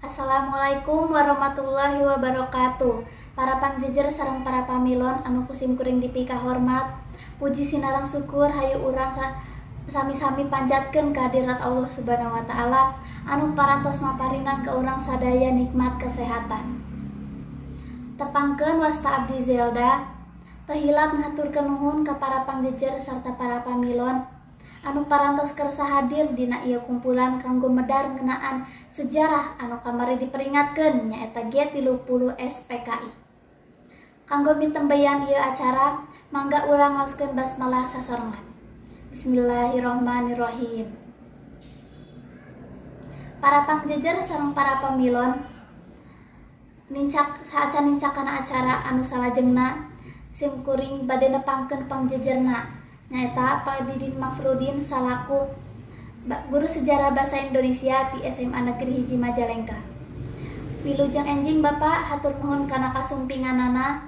Assalamualaikum warahmatullahi wabarakatuh. Para pangjejer sareng para pamilon anu ku sim kuring dipikahormat. Puji sinareng syukur hayu urang sami-sami panjatkeun kehadirat Allah Subhanahu wa taala anu parantos maparinan ka urang sadaya nikmat kesehatan. Tepangkeun wasta abdi Zelda, teu hilap ngahaturkeun nuhun ka para pangjejer sarta para pamilon anu parantos kersa hadir dina ieu kumpulan kanggo medar ngeunaan sejarah anu kamari diperingatkeun nyaeta G30 SPKI. Kanggo mitembeyan ieu acara, mangga urang ngaoskeun basmalah sasarengan. Bismillahirrahmanirrahim. Para pangjejer sareng para pamilon, nincak saacan nincak kana acara anu salajengna, sim kuring bade nepangkeun pangjejerna nyaeta Pak Didin Mafrudin salaku guru sejarah bahasa Indonesia di SMA Negeri Hiji Majalengka. Wilujeng enjing Bapak, hatur nuhun kana kasumpinganana.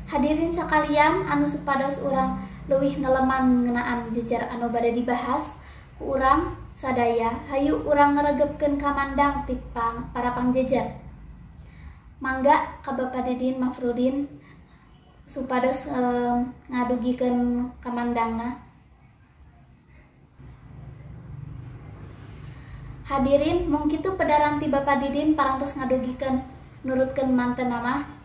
Hadirin sakalian anu supados urang leuwih neleman ngeunaan jejer anu bade dibahas ku urang sadaya, hayu urang ngaregepkeun kamandang ti para pangjejer. Mangga ka Bapak Didin Mafrudin supados ngadugikeun kamandangna. Hadirin, mung kitu pedaran ti Bapak Didin parantos ngadugikeun nurutkeun manten mah.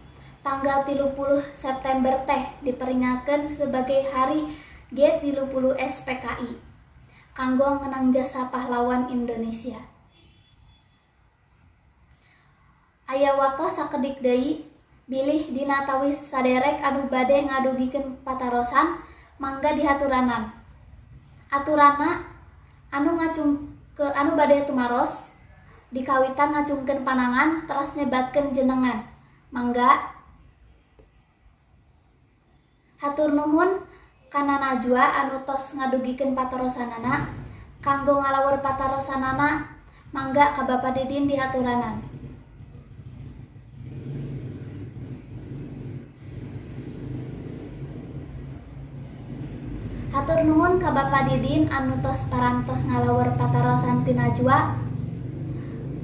Tanggal 30 September teh diperingatkeun sebagai hari G30 SPKI kanggo ngenang jasa pahlawan Indonesia. Aya waktos sakedik deui bilih dina tawis saderek anu bade ngadugikeun patarosan, mangga dihaturanan. Aturanna anu ngacung ke anu bade tumaros dikawitan ngacungkeun panangan teras nyebatkeun jenengan. Mangga. Hatur nuhun kana Najwa anu tos ngadugikeun patarosanana. Kanggo ngalawur patarosanana, mangga ka Bapak Didin dihaturanan. Hatur nuhun ka Bapak Didin anu tos parantos ngalawur patarosan ti Najwa.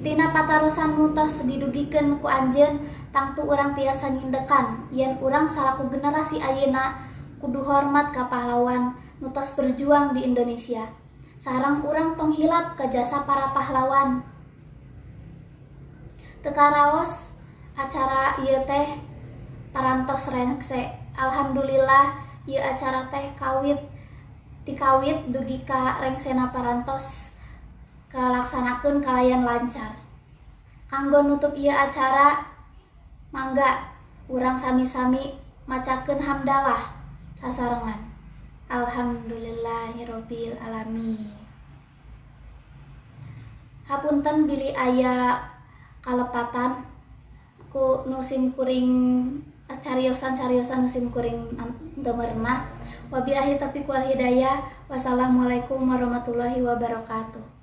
Tina patarosan nu tos didugikeun ku anjeun, tangtu urang tiasa nyindekan yen urang salaku generasi ayeuna kudu hormat ka pahlawan nu tos berjuang di Indonesia. Sareng urang tong hilap ka jasa para pahlawan. Teu karaos acara ieu teh parantos rengse. Alhamdulillah ieu acara teh kawit tikawit dugi ka rengsena parantos kalaksanakeun kalayan lancar. Kanggo nutup ieu acara, mangga urang sami-sami macakeun hamdalah sasarengan. Alhamdulillahirabbil alamin. Hapunten bilih aya kalepatan ku nu sim kuring cariosan-cariosan nu sim kuring teu merenah. Wabillahi taufiq wal hidayah. Wassalamualaikum warahmatullahi wabarakatuh.